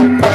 Aduh.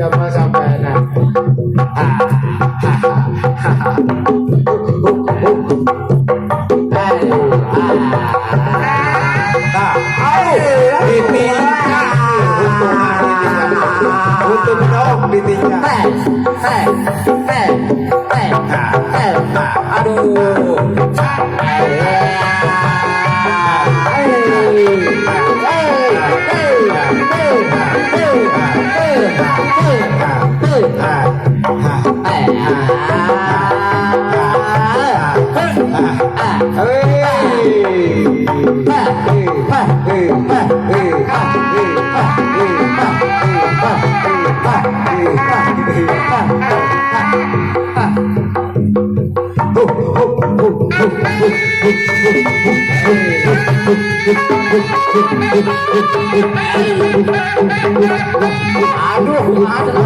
Sama sampai nah. Nah, aduh, ditinggal. Untung ditinggal. Untung dong ditinggal. Aduh. Aduh, aduh.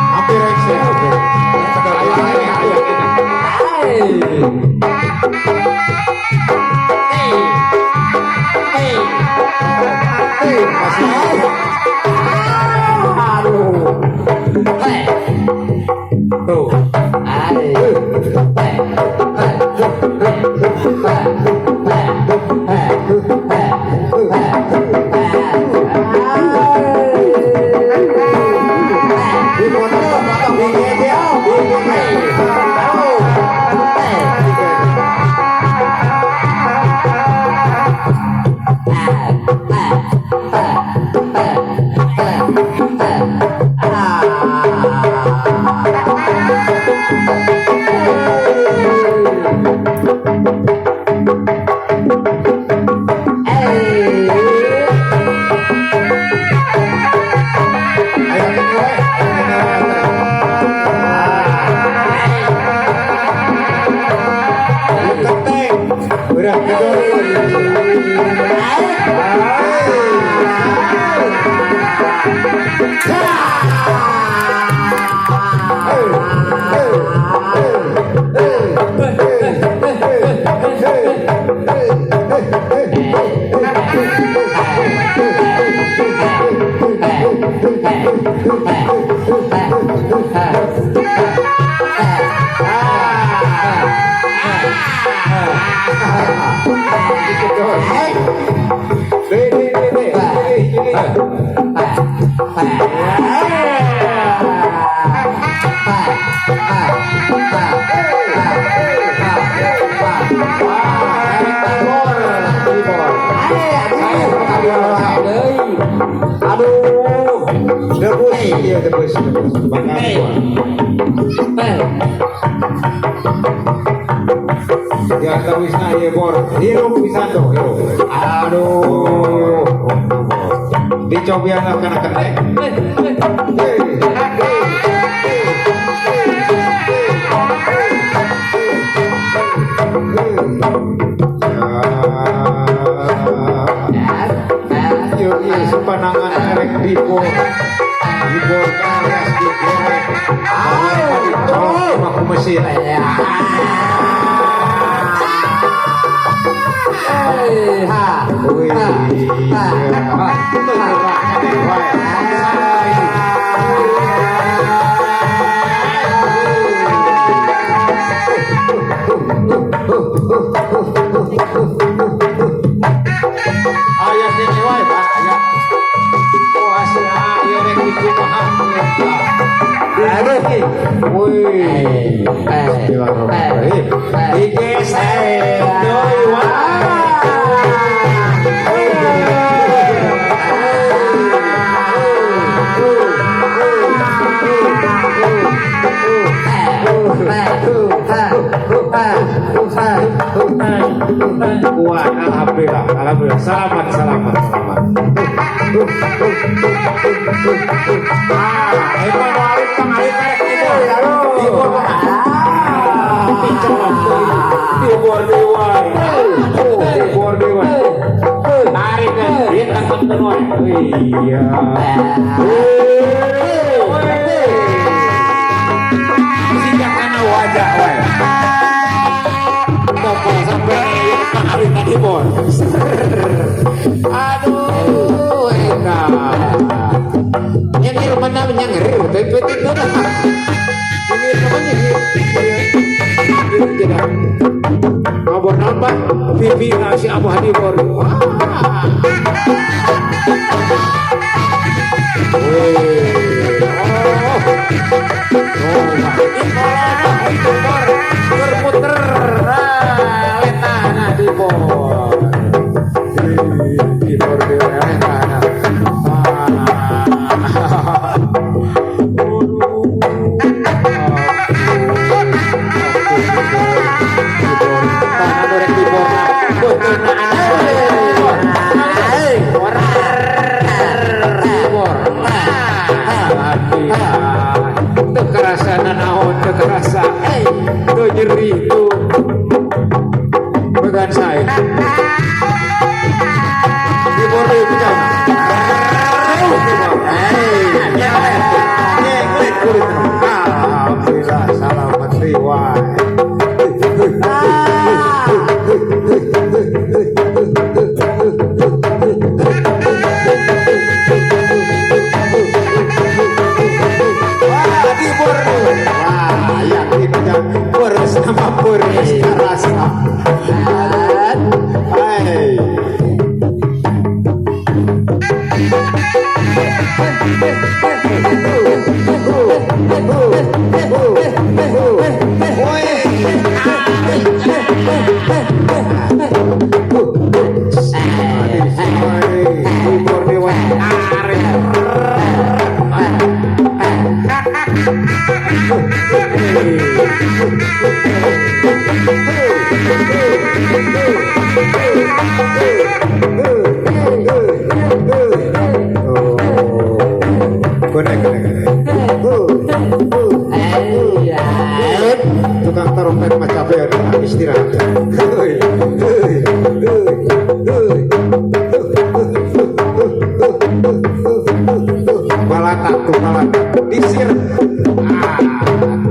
Hampir action, hampir. Ayo, ayo, masih. Aduh. Tuh. Dipotong-potong dikit ya, dikit. Oh. Ayo kene we, ayo kene we. Keteng. Udah gedor. Deh, deh, deh, deh. Ini, ini. Aduh. Debus, iya debus, debus. Bakal Ya terusna ieu bor. Hirup pisan tuh, hirup. Aduh. Dicobian lah kana ketek. Hei, hei, hei. Yuk, ieu sepanangan erek dibor. Dibor alias digerek. Aduh, aku mesin. Wih, Aya kene wae, Pak. Aya. Oh, hasil ieu rek dikumaha. Aduh. Wih. Bismillahirrahmanirrahim. Digesek deui wae. Kuat, alhamdulillah, alhamdulillah. Selamat, selamat, selamat. Ah, itu mah alit pangalit karek dibor. Dibor mah. Dibor deui wae. Dibor deui wae. Tarik kan, dia tangkap wae. Iya. Siga kana wajah wae. Topol sampai pangalit dibor. Aduh, enak. Nyengir mana nyengir, betul itu dah. Nyengir apa nyengir? Nyengir ngabor naon Pak? Pipi nasi abah dibor. Wah. Oh, dibor berputer. Letana dibor. Dibor letana. Kerasa naon, kerasa tuh nyeri tuh pegan saya dibor deh kulit. Alhamdulillah selamat riway. Sama purus karasa. Hai. Tukang trompet mah capek istirahat. Balatak tuh balatak disir. Ah,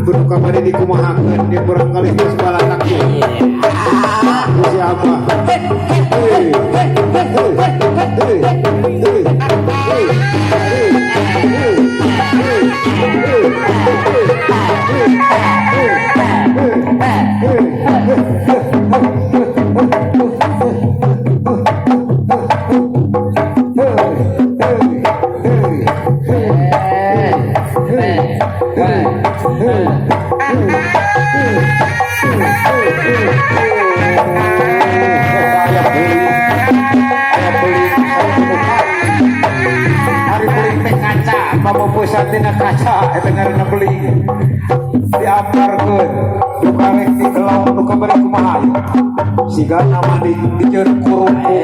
kudu kamari dikumahakeun dia barangkali geus balatak tuh. Siapa? Tina kaca eta ngaranna beli diamparkeun nu karek digelong nu kabari kumaha siga nama dijeun kurupuk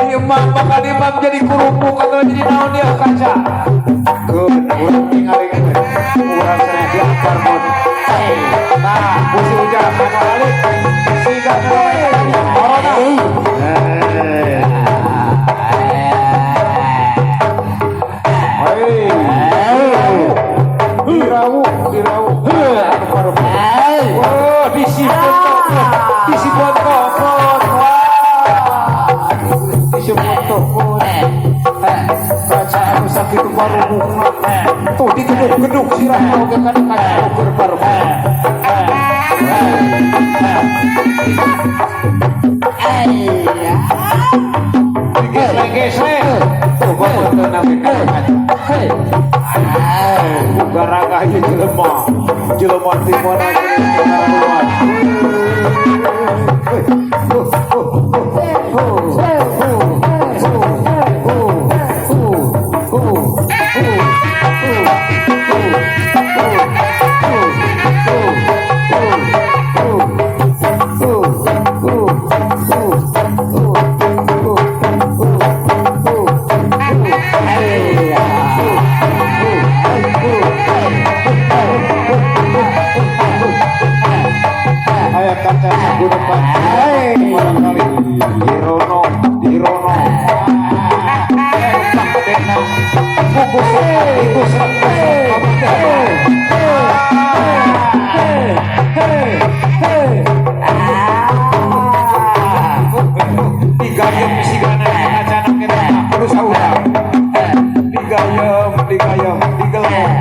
ieu mah bakal imam jadi kurupuk atau jadi naon dia kaca keun urang tingali urang sana diamparkeun tah pusi ujang anu alit siga corona. Tuh digeduk-geduk sirah oge kana kaca ukur baru. Digesek-gesek. Tuh batur nami kana kaca. Garaga ieu jelema. Jelema ti mana jelema. Digayem sigana kacana kita kudu saurang. Digayem, digayem, digelem.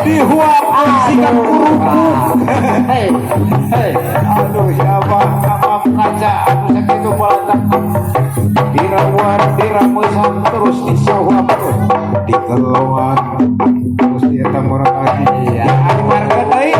Dihuap sigan kerupuk. Aduh siapa kamam kaca anu sakitu balatang dirawan diramesan terus disahuap terus digelongan terus dieta murang lagi ya warga deui.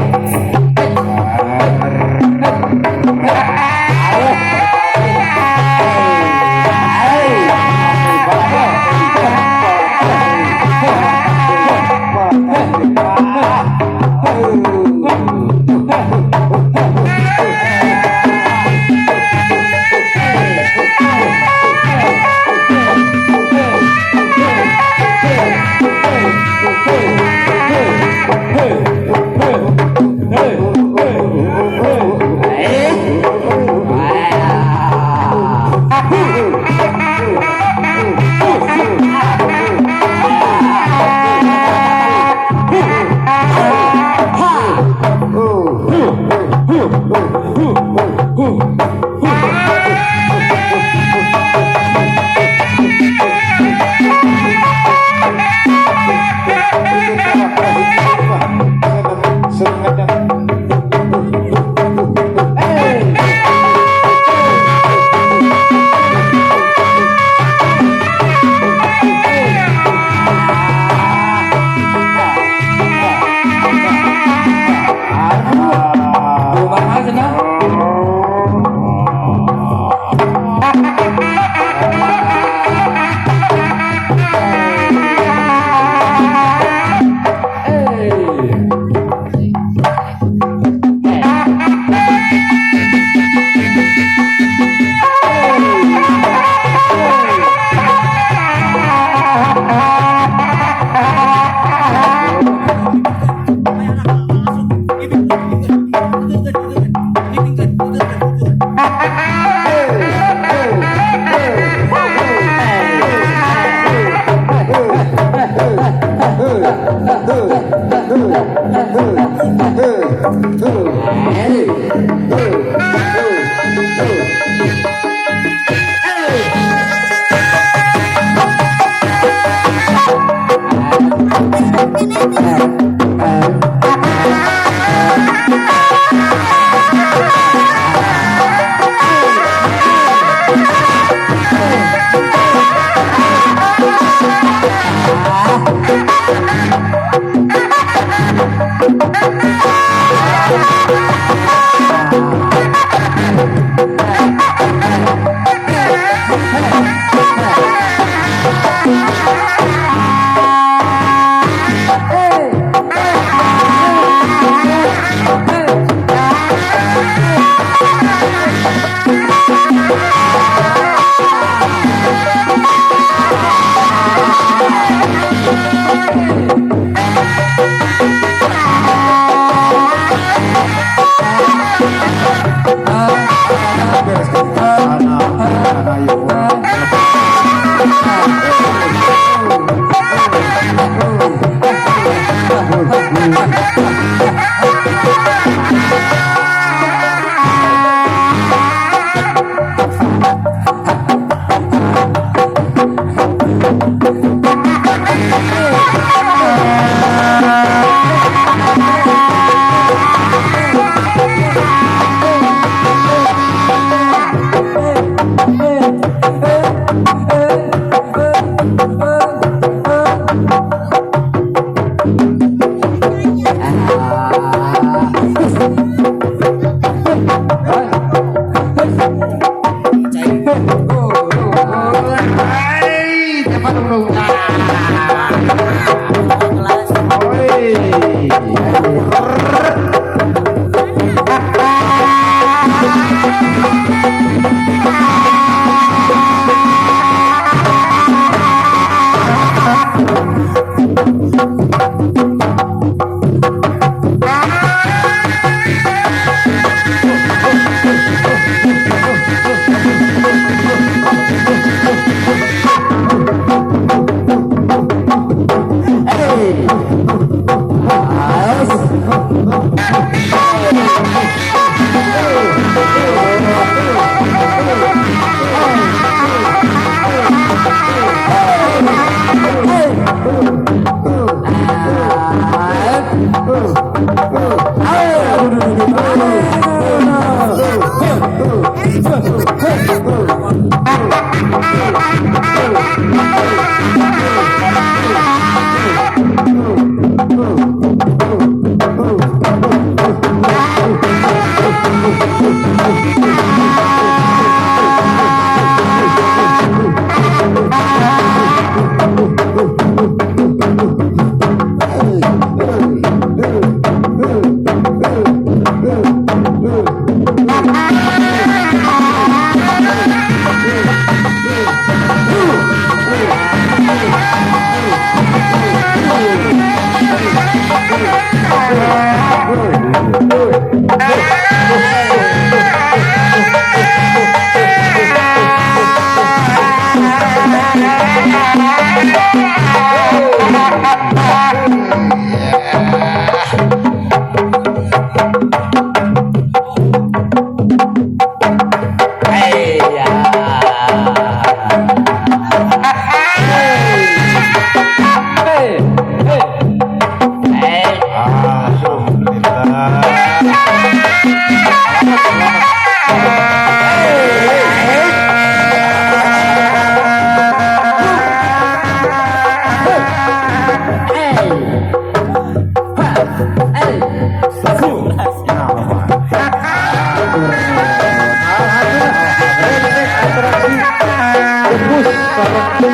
Ah! Hey. Nice.